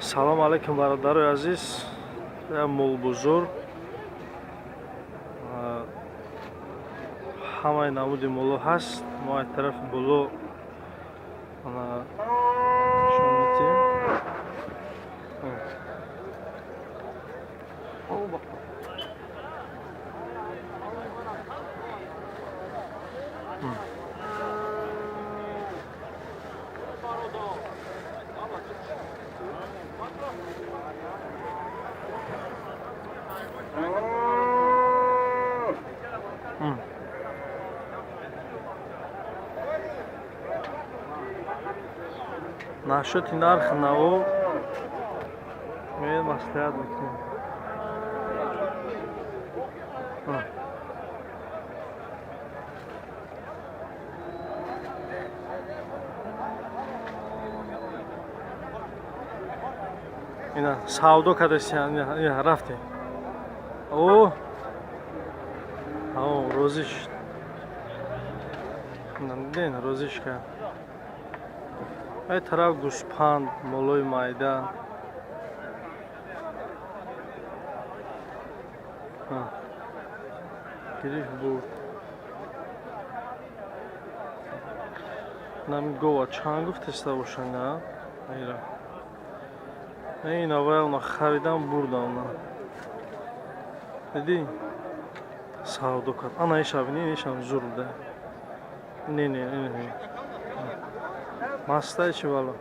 Салом алейкум, бародарои азиз. Я молбозор, ҳамаи намуди моло ҳаст. Мо аз тарафи боло нишон медиҳем. Нашоти нархи наво меоем, маслиҳат мекунем. Ина савдо кардасиян, ина рафтем. О, розӣ шуд. Диден, розӣ кард. Ай тараф гӯспанд, молои майда. Гирифт, бурд. Нами гова чанд гуфтеста бошанд, а? Айра. Ина вай она харидам, бурдам. Дидӣ? Савдо кард. Ана иша бини, ишам зур буда. Не, не, не, не. Мастай чи бало?